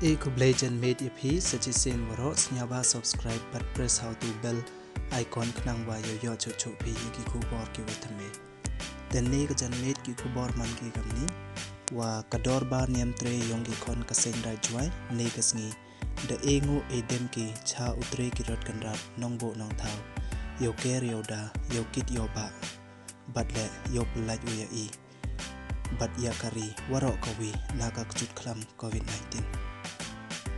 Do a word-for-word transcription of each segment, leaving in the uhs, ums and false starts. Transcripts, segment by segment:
E khublei jan miet ya phi, sa chisien waroh sngewbha subscribe bad press ha u tu bell icon khnang wa yow yoh chooh chooh phi ya ki khubor ki wa thymme. Te ne ka jan miet ki khubor man ki kamni, wa ka dorbar niamtre yong ki khon ka seng Raij Jwai ne ka sngi da e nguh e dem ki cha u tre ki rot kynrad Nongbooh Nongthaw, yow ker yow da, yow kit yow bah, bad le yow pyllait u ya i bad ya ka ri waroh kawi na ka kjut khlam covid nineteen.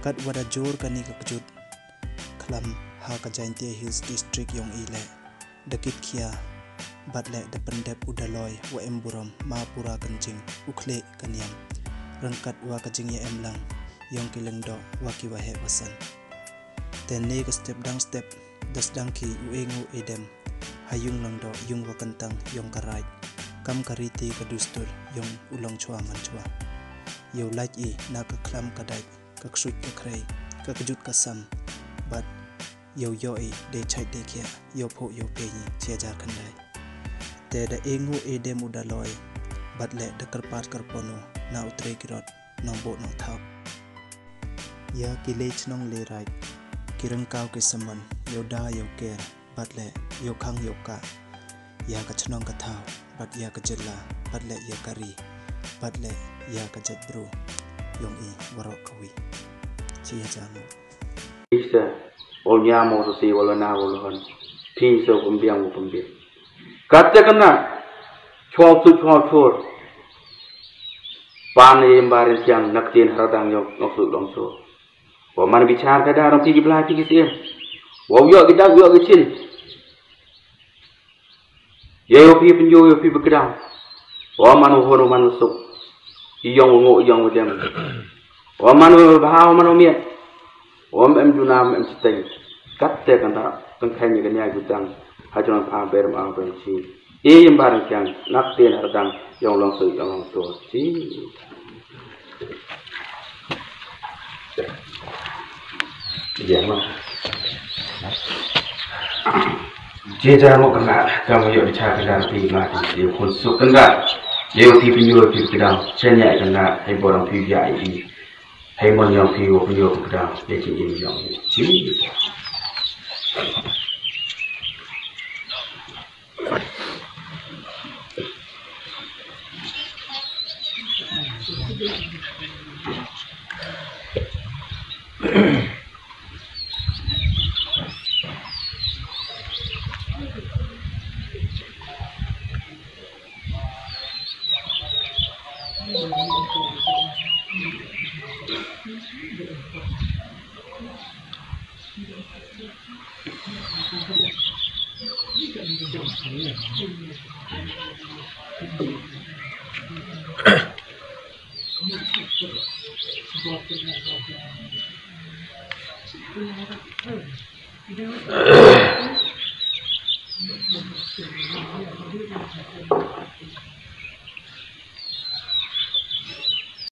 Katwa da jur kani ka kjut khlam ha ka Jaintia Hills District yong i le, da kit khia bad le da pyndep u Daloi wa em burom Mapura Kynjing u khlieh ka niam ryngkat wa ka jingyaem lang yong ki lyngdoh wa ki waheh wasan. Te ne ka step dang step da sdang ki u e nguh e dem ha yung lyngdoh yung wa kyntang yong ka Raij, kam ka riti ka dustur yong u longchwa manchwa. Yow lait i na ka khlam ka dait, ka ksuid ka khrei, ka kjut ka sam, bad yow yoh i de chait de khiah, yow phuh yow pei i chi hajar khyndai. Te da e nguh e dem u Daloi bad le da kyrpad kyrpon u na u tre ki rot Nongbooh Nongthaw. Ya ki le chnong le raij, ki ryngkaw ki samon, yow da yow ker bad le yow khang yow kah ya ka chnong ka thaw bad ya ka jylla bad le ya ka ri bad le ya ka jaitbru yong i waroh kawi. Chi hajar nguh. Isa, o nya mo so si wala na wala hon. Phi so kumbiang mo kumbiang. Katte kana, chwa tu chwa chor. Pan yim barin siang nak tin haradang yong nok su long so. Wa man bichar ka da rong phi ki blai phi ki siem. Wa yoh ki dak yoh ki chin. Ye yow phi pynjur yow phi pykdaw. Wa man u hon u man u suk. I yong u nguh i yong u dem. Wa man u bha wa man u miat. Wa em duna em chiteng. Katte kan da kan khan ni kan ya jutang. Ha jong pha ber ma ber chi. E yim baran kyang, nak tien hardang, yong long su, yong long su. Chi. Ya, ma. Chi ja mo kanga, kanga yoh di cha kanga pi ma ti, yoh khun su kanga. Yoh pi pi yoh pi kanga, chen ya kanga, hei borang pi ya i. Hei mon yong pi yoh pi yoh pi kanga, yoh pi yoh. Chi.